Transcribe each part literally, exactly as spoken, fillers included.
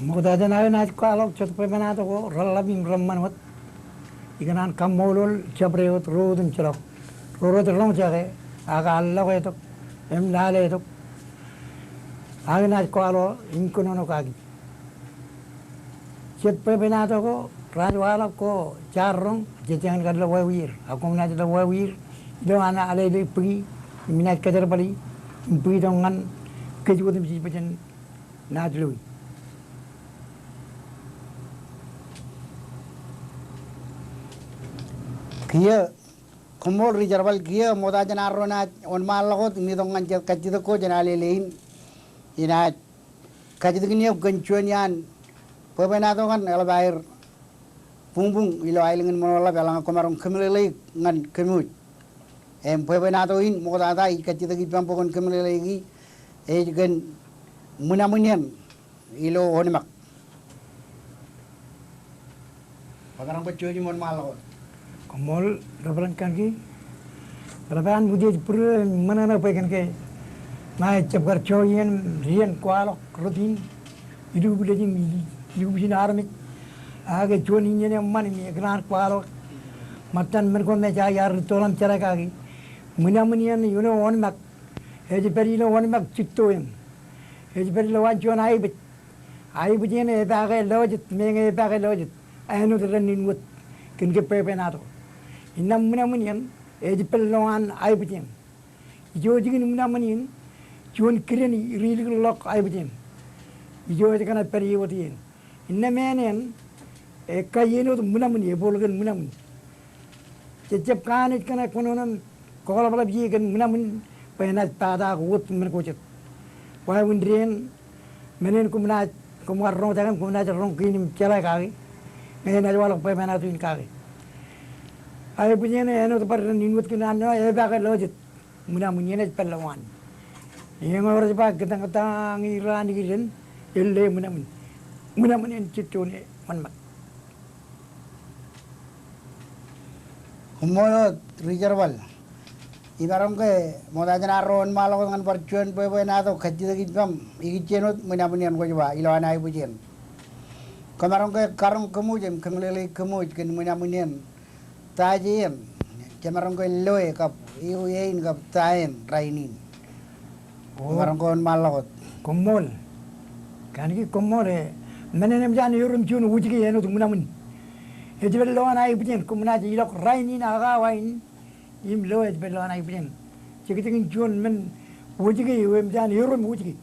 Ṃokta jān aō naaj kwaḷọk jet bwebwenato ko reḷḷap im reṃṃan wōt. Ikōṇaan kaṃṃoolol jabdewōt ro otemjej ḷọk ro rej roñjake ak ear ḷọktok im laletok aō naaj kwaḷọk im kōnono kaki. Jet bwebwenato ko raaj waḷọk ko jaar roñ, jej jañin kar lo wāween er, ak koṃ naaj lo wāween er ilo an aleele bōki im inaaj kōjerbali im bōki tok ñan kōj otemjej bwe jen naaj loi. Kiiō, koṃṃool Ri Jerbal. Kiiō ṃokta jān arro naaj wōnṃaanḷọk wōt im itok ñan jet kajjitōk ko jān aleele in. Inaaj kajjitōk eok kōn juon iaan bwebwenato kaṇ eḷap aer buñbuñ ilo aelōñ in Ṃaḷoeḷap, eḷaññe kwōmaroñ kōmeḷeḷeik ñan kōmwōj. Im bwebwenato in ṃoktata ij kajjitōk ippaṃ bwe kwōn kōmeḷeḷeiki ej kōn ṃwinamwin eṇ ilo wōnṃak. Kwōmaroñ kwōj jouj im wōnṃaanḷọk wōt. Koṃṃool Reverend Kanki. Eḷap an utiej būruō im ṃōṇōṇō bwe kōn ke ña ij jab kar jọọj iien, iien kwaḷọk rot in, ilubwilej im ilubwil in armej. Ak ej juon iien eṃṃan im ikōṇaan kwaḷọk ṃōttan men ko me jaar rūttoḷọk im jeḷā kaki. Ṃwinamwin eṇ ilo wōnṃak ej pād ilo wōnṃak jitto eṇ. Ej pād ilowaan juon aebōj. Aebōj eṇ epaake lọjet, meñe epaake lọjet, āinwōt dān in wōt kōn ke bwebwenato. Innām ṃwinamwin eṇ ej pād ilowaan aebōj eṇ. Ijo jikin ṃwinamwin eṇ, juon kiden ri likūt ḷọk aebōj eṇ. Ijo ej kōṇaan pād ie wōt eṇ. Innām eṇ eṇ, ekkā āinwōt ṃwinamwin, ebooḷ kōn ṃwinamwin. Jej jab kanooj kōṇaan kōnono im kōḷapḷap ie kōn ṃwinamwin bwe enaaj pād ak wōt men ko jet. Wāween dān, men eṇ koṃ naaj, koṃ kar roñjake im koṃ naaj roñ kein im jeḷā kaki. Ñe enaaj waḷọk bwebwenato in kaki. Aebōj eṇ āinwōt bar dān in wōt kōn an ṇo epaake lọjet. Ṃwinamwin eṇ ej pād ilowaan. Eñeo rej ba kōtañ, kōtañ eo an ikōn, ej le ṃwinamwin. Ṃwinamwin eṇ jitto eo wōnṃak. Koṃṃool wōt Ri Jerbal. Imaroñ ke ṃokta jān arro wōnṃaanḷọk wōt ñan bar juon bwebwenato kajjitōk ippaṃ ikijjien wōt ṃwinamwin eṇ kwōj ba ilowaan aebōj eṇ. Kwōmaroñ ke karoñ kōmwōj im kōmeḷeḷeik kōmwōj kōn ṃwinamwin eṇ. Ta ej eṇ, jemaroñ ke loe kab ewi eṇ kab ta eṇ rainin. O. Jemaroñ ke wōnṃaanḷọk wōt. Koṃṃool. Kanki koṃṃool e. Men eṇ eṃōj an erom juon wōjke āinwōt ṃwinamwin. Ej pād ilowaan aebōj eṇ, koṃ naaj ilọk rainin ak awa in im lo ej pād ilowaan aebōj eṇ. Jekjekin juon men wōjke eo eṃōj an erom wōjke.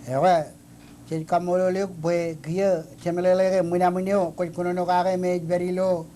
Ekwe, jej kaṃṃoolol eok bwe kiiō jemeḷeḷe ke ṃwinamwin eo kwōj kōnono kake me ej pād ilo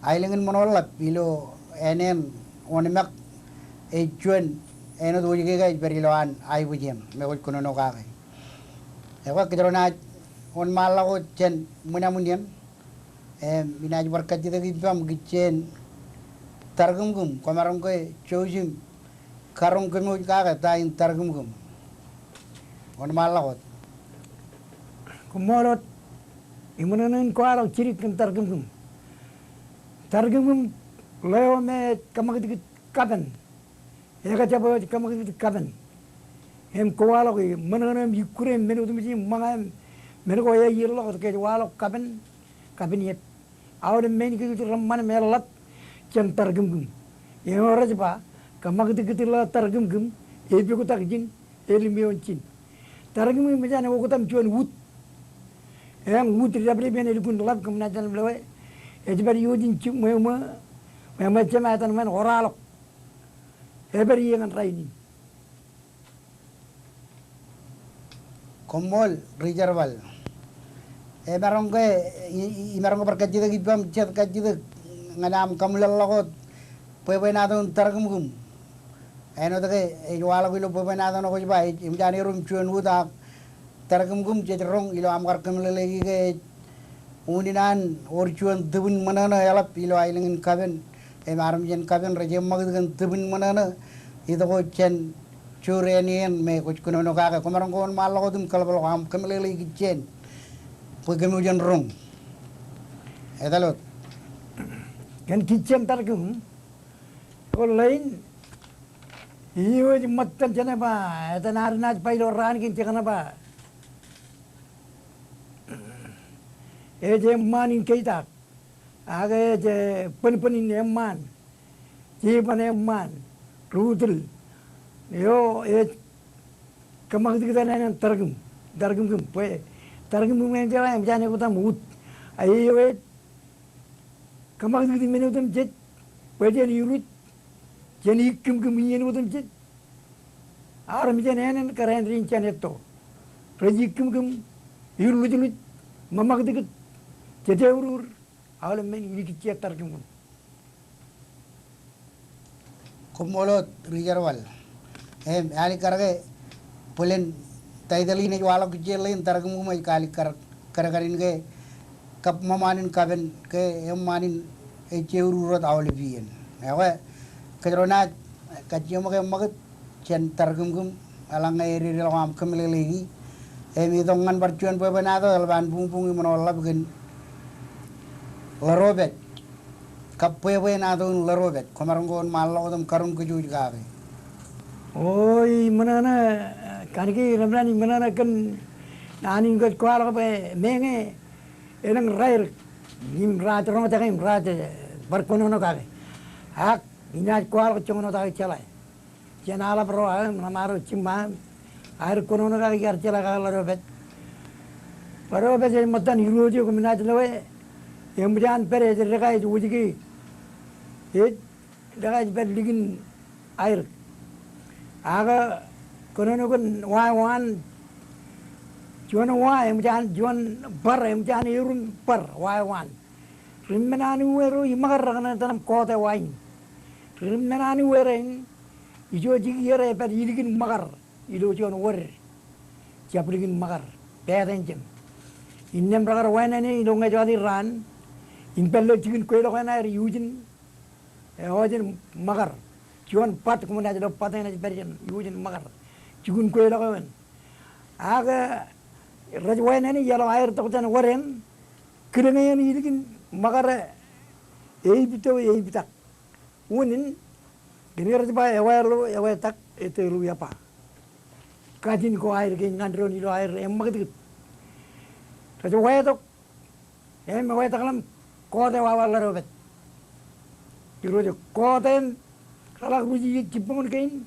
aelōñ in Ṃaḷoeḷap ilo āne in wōnṃak ej juon āinwōt wōjke ke ej pād ilowaan aebōj eṇ me kwōj kōnono kake. Ekwe kōjro naaj wōnṃaanḷọk wōt jān ṃwinamwin eṇ. Im inaaj bar kajjitōk ippaṃ kijjien tarkūmkūm, kwōmaroñ ke jouj im karoñ kōmwōj kake ta in tarkūmkūm. Wōnṃaanḷọk wōt. Koṃṃool wōt. Iṃōṇōṇō in kwaḷọk jidik kōn tarkūmkūm. Tarkūmkūm ḷeo me ej kōṃakūtkūt kapen. Ekajjab eo ej kōṃakūtkūt kapen. Im kwaḷọk e ṃōṇōṇō im ikkure im men otemjej im ṃōñā im men ko eaier ḷọk ke ej waḷọk kapen, kapen iep. Aolep men kōj reṃṃan im eḷap jān tarkūmkūm. Eñeo rej ba, kōṃakūtkūt ḷọk tarkūmkūm, epoktak ijin, elimeon jin. Tarkūmkūm ej an oktak im juon wut. Eñ wut ri dāpdep eṇ elukkuun ḷap kōm naaj ḷap loe. Ej pād ioon jin jiṃwe, ṃweo, ṃweo, ṃweo, jema etan ṃōn oraḷọk. Ej pād ie ñan rainin. Koṃṃool Ri Jerbal. Emaroñ ke, i, i, imaroñ ke bar kajjitōk ippaṃ jet kajjitōk ñan aṃ kaṃwilaḷḷọk wōt bwebwenato in tarkūmkūm. Āinwōt ke ej waḷọk ilo bwebwenato ṇe kwōj ba, ej, eṃōj an erom juon wut ak tarkūmkūm jej roñ ilo aṃ kar kōmeḷeḷeiki ke ej unin an wōr juon tūbin ṃōṇōṇō eḷap ilo aelōñ in kapen. Im armej in kapen rej eṃṃakūt kōn tūbin ṃōṇōṇō. Itok wōt jān jure āne eṇ me kwōj kōnono kake. Kwōmaroñ ke wōnṃaanḷọk wōt im kaḷapḷọk aṃ kōmeḷeḷeik kijjien bwe kōmwōj en roñ. Etal wōt. Kōn kijjien tarkūmkūm. Ko ḷein Eo ej ṃōttan jān e ba, etan ad naaj ba ilo raan kein, jekōṇaan ba ej eṃṃaan in keitaak. Ak ej, e, bōnbōn in eṃṃaan. Jeban eṃṃaan. Rūtūl. Eo ej kōṃakūtkūt āinwōt tarkim. Tarkimkim. Bwe tarkimkim eṇ jeḷā eṃōj an ekōt aṃ ut. Ak eo ej kōṃakūtkūt men otemjej bwe jen iruj, jen ikkūmkūm iien otemjej. Armej eṇ eṇ kōrā āindein jān etto. Rej ikkūmkūm, irlujluj, ṃōṃakūtkūt, jedeurur, aolep men ilikjek tarkimkim. Koṃṃool wōt Ri Jerbal. Im, ealikkar ke bōlen taitōl in ej waḷọk kijeer ḷein tarkimkim ej kaalikkar kadkadin ke kab ṃōṃaan in kapen ke eṃṃaan in ej jeurur wōt aolep iien. Ekwe, kōjro naaj kajjioñ ke ṃakūt jān tarkimkim eḷaññe ededeḷọk aṃ kōmeḷeḷeiki. Im itok ñan bar juon bwebwenato eḷap an buñbuñ im ṇoḷḷap kōn ḷaropej. Kab bwebwenato in ḷaropej, kwōmaroñ ko wōnṃaanḷọk wōt im karoñ kōj kake. O, iṃōṇōṇō, kaṇe ke inamran iṃōṇōṇō kōn naan in kwōj kwaḷọk bwe meñe elōñ raerōk im raaj roñjake im raaj, e, bar kōnono kake. Ak inaaj kwaḷọk joñan wōt aō jeḷā. Jān aḷap ro aō, ṇa ro jiṃṃa aō, aer kōnono kake iar jeḷā kake ḷaropej. Ḷaropej ej ṃōttan irooj eo kōm naaj loe, eṃōj an pād ej dekaij wōjke. Ej dekaij pād likin aerōk. Ak kōnono kōn wa eo an, juon wa eṃōj an, juon bar eṃōj an erom bar wa eo an. Ri men an uwe ro iṃōkar rekōṇaan etan im kọọte wa in. Ri men an uwe rein ijo jikier epād ilikin ṃōkar ilo juon wōd. Jab likin ṃōkar, pāāten jān. Innām rekar wānāne ilo ñe jọteen raan im pād ilo jikin kweilọk eṇ aer iujin, e, eo jān ṃōkar. Juon bat, kōm naaj lo bat eṇ ej pād jān, iujin ṃōkar. Jikin kweilọk eo eṇ. Ak, e, rej wānāne iaḷ eo aer tok jān wōd eṇ, kilōñ eṇ ilikin ṃōkar, e, eipto eiptak. Unin, kōn ke rej ba ewaer lo, ewaetak, etōr lo epa. Kajin ko aer kein ñan doon ilo aer eṃṃakūtkūt. Rej weetok, im ewaetak ḷọk im kọọte wawa ḷaropej. Irooj eo kọọte eṇ, reḷak ruj iiō jibboñōn kein,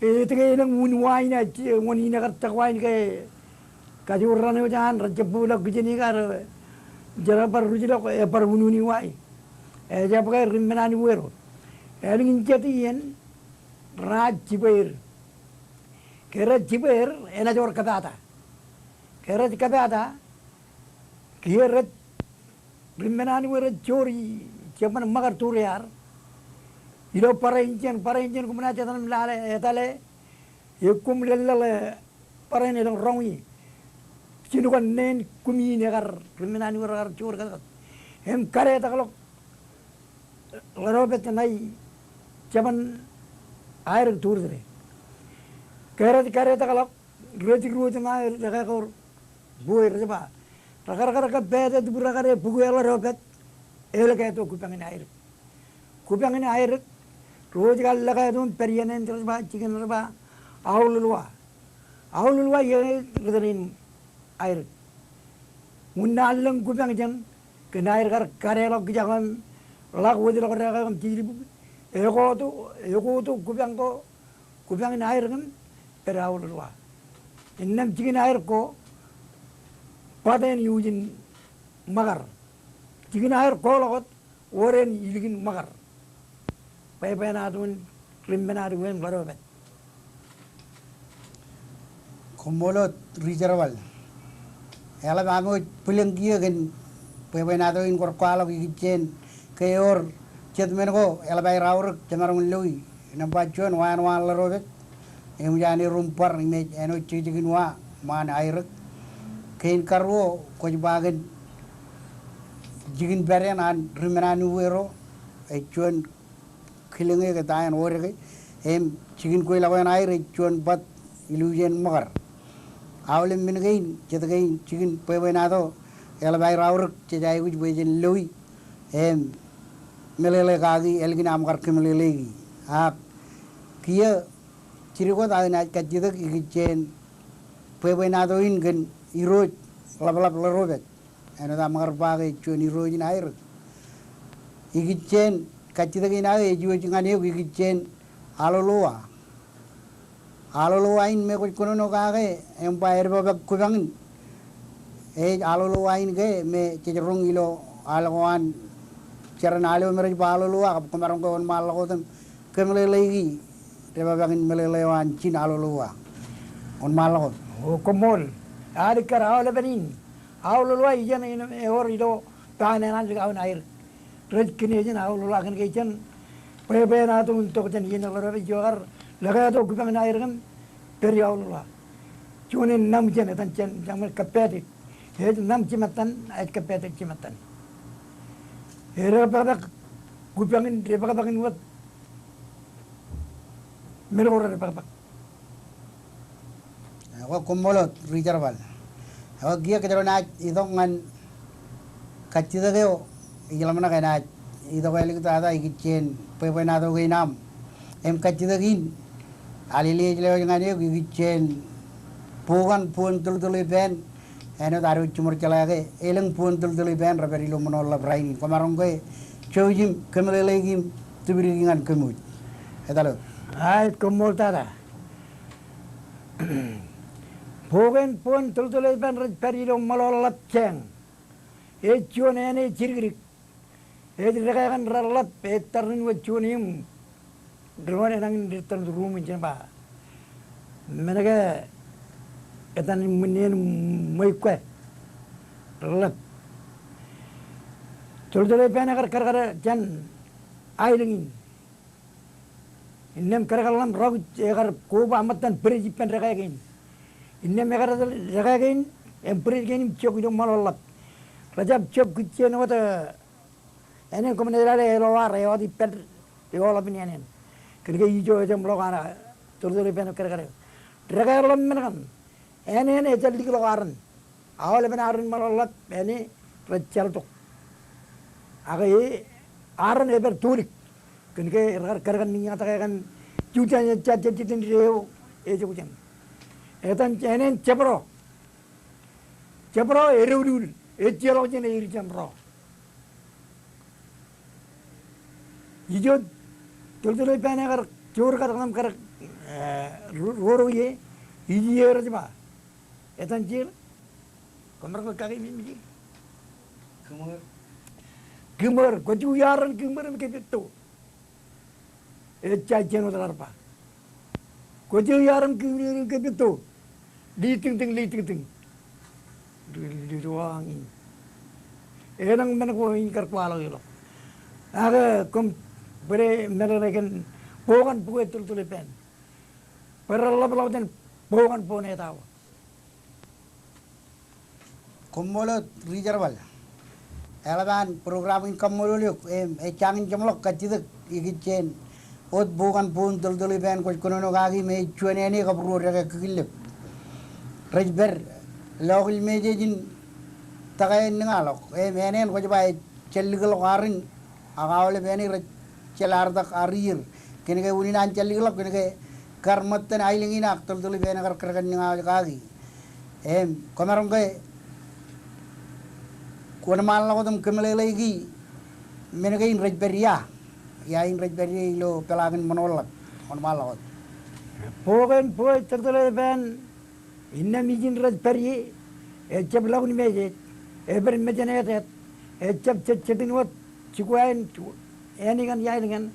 etke elōñ un wa in, a, wōn in ekar tak wa in ke kajoor raṇ eo jān rej jab bōkḷọk kijeniki, ak rej bar ruj ḷọk, ebar ununi wa in. Ejab ke ri men an uwe ro. Ālikin jet iien renaaj jibwe er. Ke rej jibwe er, enaaj wōr kōpata. Ke rej kōpata, kiiō rej, ri men an uwe rej joor i, jeban ṃōkar turiar. Ilo barāinjān, barāinjān kōm naaj etal im lale, etale, ekkuṃ lōḷḷōḷ, e, barāinjān elōñ roñi. Jino kōn neen kumi in ekar, ri men an uwe rekar joor kōtkat. Im kadetak ḷọk ḷaropej ṇae jeban aerōk turiar. Ke rej kadetak ḷọk, rej jidik ruo ṇae, rej kōkōr bwe rej ba, rekar kar kab pāāte tibūrakade bukwe ḷaropej, elōk eto kupañ in aerōk. Kupañ in aerōk, rej kar lōk eto im pād iien eṇ rej ba, jikin rej ba, aolol wa. Aolol wa ie ri tōl in aerōk. Unin an lōñ kupañ jān, kōn aer kar kadeḷọk kijak im ḷak wōjḷọk dekā im jejlibukwi. Ekoto, ekoto kupañ ko, kupañ in aerōk im pād aolol wa. Innām jikin aerōk ko, bat eṇ iujin ṃōkar. Jikin aerōk ko ḷọk wōt, wōr eṇ ilikin ṃōkar. Bwebwenato in ri men an uwe im ḷaropej. Koṃṃool wōt Ri Jerbal. Eḷap ami wōj bwilōñ kiiō kōn bwebwenato in kwaar kwaḷọk ikijjien ke ewōr jet men ko eḷap aer aorōk jemaroñ in loi. Nōṃba juon, waan, waan ḷaropej. Eṃōj an erom bar im ej āinwōt jekjekin wa ṃaan aerōk. Kein karuo kwōj ba kōn jikin pād eṇ an ri men an uwe ro ej juon kilōñe ke ta eṇ wōdeke. Im jikin kweilọk eṇ aer ej juon bat ilju jān ṃōkar. Aolep men kein, jet kein jikin bwebwenato eḷap aer aorōk jej aikuj bwe jen loi im meḷeḷe kaki ālikin aṃ kar kōmeḷeḷeiki. Ak kiiō jidik wōt aō naaj kajjitōk ikijjien bwebwenato in kōn irooj ḷapḷap ḷōrōpet. Āinwōt aṃ kar ba ke juon irooj in aerōk. Ikijjien kajjitōk in aō ej iwōj ñan eok ikijjien Alolowa. Alolowa in me kwōj kōnono kake im ba edepepeḷḷọk kupañ in. Ej Alolowa in ke me jej roñ ilo al ko an jeran al eo me rej ba Alolowa, kab kwōmaroñ ke wōnṃaanḷọk wōt im kōmeḷeḷeiki depepeḷ in meḷeḷe eo an jin Alolowa. Wōnṃaanḷọk wōt. O, koṃṃool. Alikkar aolepen in Alolowa ijeṇ in ewōr ilo paan eṇ an lik aō aer. Rej kine jān Alolowa kōnke jān bwebwenato in tok jān iien ḷōrōpet ijo kar lōke eto kupañ in aer kōn pād Alolowa. Juon in nōṃ jān etan jān jañin kōppād. Ej nōṃ jimettan, ej kōppād jimettan. Edepakpak kupañ in, depakpak in wōt. Men ko redepakpak. Ekwe koṃṃool wōt ri jerbal. Ekwe kiiō kōjro naaj itok ñan kajjitōk eo ij ḷōmṇak enaaj itok āliktata ikijjien bwebwenato kein aṃ. Im kajjitōk in, alikkar ej lewōj ñan eok ikijjien bukan buon tōltōl ippān āinwōt ad wōj jiṃor jeḷā ke elōñ buon tōltōl ippān rej pād ilo ṃōṇōḷḷap rainin. Kwōmaroñ ke jouj im kōmeḷeḷeiki im tipdiki ñan kōm wōj. Etal wōt. Aet, koṃṃool tata. Bukan buon tōltōl ippān rej pād ilo ṃōṇōḷḷap jān. Ej juon āne jidikdik. Ej dekā kōn reḷap, ej tarrin wōt juon im doon enañin rej tarrin ruuṃ in jen ba. Men ke etan ṃwinnien ṃweiuk kwe. Reḷap. Tōltōl ippān ekar kadkad jān aelōñ in. Innām kadkad ḷọk ḷaṃ rọọk ekar koba ṃōttan bwidej ippān dekā kein. Innām ekar dekā kein, im bwidej kein im jok ilo ṃōṇōḷḷap. Rejjab jok kijjien wōt, eh, āne koṃ naaj lale eḷap ar, eḷap ippād, eḷap in āne. Kōnke ijo ejjeḷọk an tōltōl ippān kadkad. Dekā ḷọk men kaṇ. Āne, āne ejjeḷọk likḷọk aran. Aolepen aran ṃōṇōḷḷap āne rej jeḷtok. Ak e aran ej pād tulik. Kōnke rekar kadkad ñan iññā take kōn jutak jān ejja jejjet in eo ejukjān. Etan āne jebro. Jebro edọuliul. Ejjeḷọk jān eir jān ro. Ijo tōltōl ippān ekar joor kadkad im kar, eh, ro-, roro ie, ij ie rej ba. Etan jeḷā. Koṃ maroñ ke kake im ije. Kūṃwōr. Kūṃwōr, kwōj iar an kūṃwōr im kepetto. Ejja jān wōt ḷar ba. Kwōj iar an kūṃwōr im kepetto. Litiñtiñ, litiñtiñ. Litiñtiñ. Elōñ men ko in kar kwaḷọk ilo. Ak koṃ bōd meḷeḷe kōn bukan bukwōj tōltōl ippān. Bōd reḷapḷọk jān bukan buon etao. Koṃṃool wōt ri jerbal. Eḷap an program in kaṃṃoolol eok, im ejjañin jeṃḷọk kajjitōk ikijjien wōt bukan buon tōltōl ippān kwōj kōnono kaki im ej juon āne kab ruo dekā kikillep. Rej pād lọkil mejej in tōke ennōñḷọk, im āne in kwōj ba ej jellikḷọk arin, ak aolep āne rej jeḷā artak ar ier. Kōnke unin an jellikḷọk, kōnke kar ṃōttan aelōñ in ak tōltōl ippān ekar kōrkōnnōñaoj kaki. Im, kwōmaroñ ke wōnṃaanḷọk wōt im kōmeḷeḷeiki men kein rej pād ia. Ia in rej pād ie ilo peḷaakin ṃōṇōḷḷap. Wōnṃaanḷọk wōt. Bukan bukwōj tōltōl ippān Innām ijin rej pād ie, ejjab lọkil mejej, epād mejān eteet, ejjab jejjet in wōt, jikuwain, āne kaṇ iaelōñ kaṇ.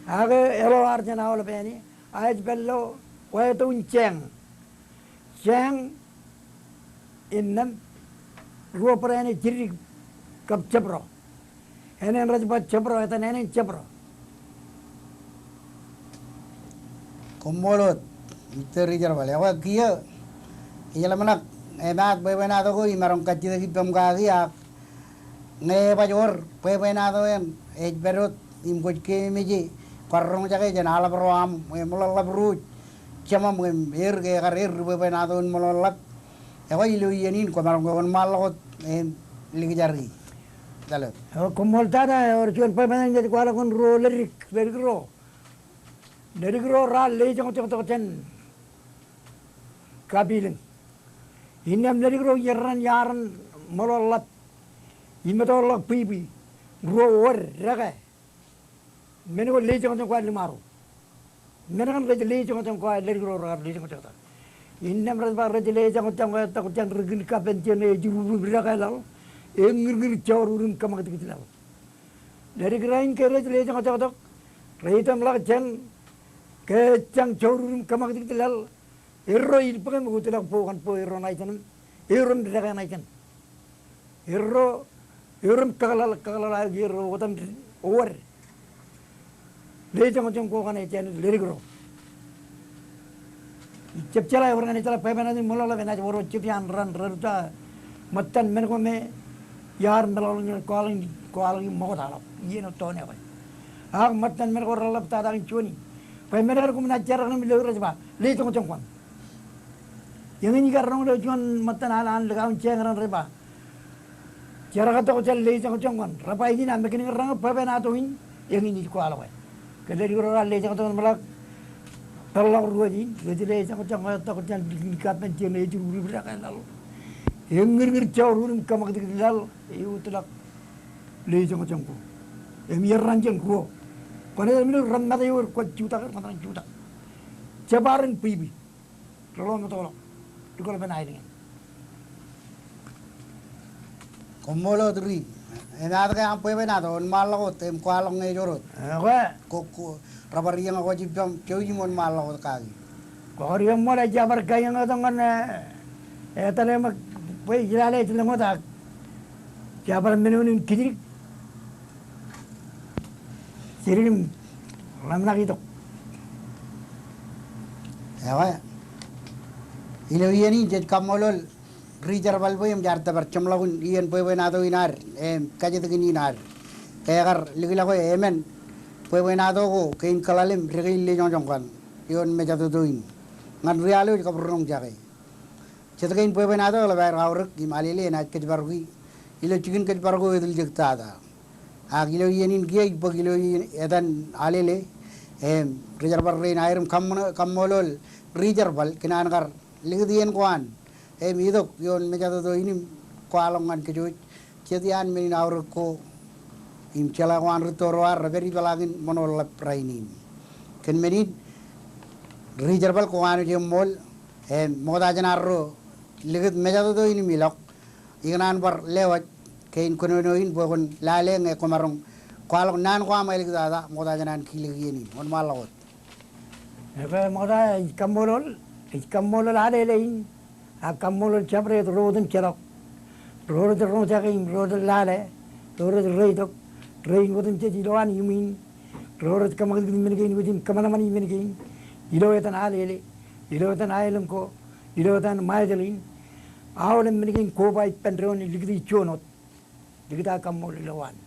Ak eḷap ar jān aolep āne, a ej pād ilo, kwe tok in jān. Jān, innām, ruo bōd āne jidikdik kab jebro. Āne in rej ba jebro, etan āne in jebro. Koṃṃool wōt, Mister Rijerbal. Ekwe kiiō, ij ḷōmṇak, emaat bwebwenato ko imaroñ kajjitōk ippaṃ kaki ak ñe ebaj wōr bwebwenato eṇ, ej pād wōt im kwōj keememej e, kwōj roñjake jān aḷap ro aṃ, im ḷōḷḷap ro, jemam im er ke ekar er ri bwebwenato in ṃōḷōḷḷap. Ekwe ilo iien in kwōmaroñ ke wōnṃaanḷọk wōt im likjaki. Etal wōt. Ekwe koṃṃool tata, ewōr juon bwebwenato in ej kwaḷọk kōn ruo leddik, leddik ro. Leddik ro raar lejoñjoktok jān kapilōñ. Innām leddik ro rej errāān iaar in ṃōḷoḷḷap im ettoḷọk bwibwi, ruo wōd dekā. Men ko lejoñjoñ ko aer liṃaro. Men kaṇ rej lejoñjoñ ko aer leddik ro raar lejoñjoktok. Innām rej ba rej lejoñjoñ ko aer tok jān ri-kidnap jān ejururūp dekā laḷ, eñūrñūr joorur im kōṃakūtkūt laḷ. Leddik raṇ ke rej lejoñjoktok, rej tōmḷọk jān ke ejjañ joorur im kōṃakūtkūt laḷ, erro ilbōk im eutiḷọk bwe kwōn bōk erro ṇa ijin, erro im dekā ṇa ijin. Erro, erro im kakōḷḷe, kakōḷḷe aō ke erro otem wōd. Lejoñjoñ ko kaṇe jān leddik ro. Ij jab jeḷā ewōr ñan ej jeḷā bwebwenato in ṃōḷoḷḷap enaaj wōr jet iaan raṇ rej ta ṃōttan men ko me iaar meḷọkḷọk ñan kwaḷọk, kwaḷọk im ṃoktaḷọk iien wōt toon eo ke. Ak ṃōttan men ko reḷḷap tata in juon in. Bwe men kaṇ koṃ naaj jerak ṇe im lo rej ba lejoñjoñ kōn. Eñin ij kar roñ ilo juon ṃōttan al an likao in jeñran rej ba jerak tok jān lejoñjoñ kōn. Rej ba ijin a mejān in raṇ bwebwenato in, eñin ij kwaḷọk e. Ke leddik ro raar lejoñjoñ kōn meḷọk, peḷḷọk ruo in, rej lejoñjoñ ko aer tok jān ri-kidnap jān ejururūp dekā laḷ, eñūrñūr joorur im kōṃakūtkūt laḷ, eutiḷọk lejoñjoñ ko. Im errāān jān ruo. Kwōnaaj ilo reṃṃan eo rej kwōj jutak, rej ṃōttan jutak. Jab bar in bwibwi. Ri-ḷōmtōḷọk, ri-kōḷpān aelōñ in. Koṃṃool wōt Ri. Enaaj ke aṃ bwebwenato, wōnṃaanḷọk wōt im kwaḷọk ñe ej wōr wōt. Ekwe. Ko, ko, rej bar iien ko jibbaṃ jouj im wōnṃaanḷọk wōt kaki. Kwōj kar iien ṃool, ij jab bar kaiñeñe wōt ñan, eh, etal eo ṃōk bwe ij lale ej lōñ wōt ak ij jab bar men eo in kijdik. Jidik im ḷōmṇak itok. Ekwe. Ilo iien in jej kaṃṃoolol Ri Jerbal bwe im jaar tōpar jeṃḷọkin iien bwebwenato in ad, im kajjitōkin in ad. Ke ekar likḷọk e emān bwebwenato ko kein kōḷḷalem dekein lejoñjoñ kōn ioon mejatoto in. Ñan ri-alo ej kab roñjake. Jet kein bwebwenato eḷap aer aorōk im Alele enaaj kōjparok e ilo jikin kōjparok eo etiljek tata. Ak ilo iien in kiiō ij bōk ilo iien etan Alele, im Ri Jerbal rein aer im kaṃṃoolol, kaṃṃoolol Ri Jerbal kōn an kar likūt iien ko an, im itok ioon mejatoto in im kwaḷọk ñan kōj wōj jet iaan men in aorōk ko im jeḷā ko an rūtto ro ad rej pād ipeḷaakin ṃōṇōḷḷap rainin. Kōn men in, Ri Jerbal kwō kanooj eṃṃool, im ṃokta jān arro likūt mejatoto in im ilọk, ikōṇaan bar lewōj kein kōnono in bwe kwōn lale ñe kwōmaroñ kwaḷọk naan ko aṃ āliktata ṃokta jān an kilik iien in. Wōnṃaanḷọk wōt. Ekwe ṃokta ij kaṃṃoolol, ij kaṃṃoolol Alele in, ak kaṃṃoolol jabdewōt ro otem jeḷọk. Ro rej roñjake im ro rej lale, ro rej reitok, rein otem jej ilowaan iuṃwin, ro rej kōṃakūtkūt men kein wōj im kōṃanṃani men kein, ilo etan Alele, ilo etan aelōñ ko, ilo etan Majeḷin, aolep men kein koba ippān doon likūt eo juon wōt. Likūt aō kaṃṃoolol ilowaan.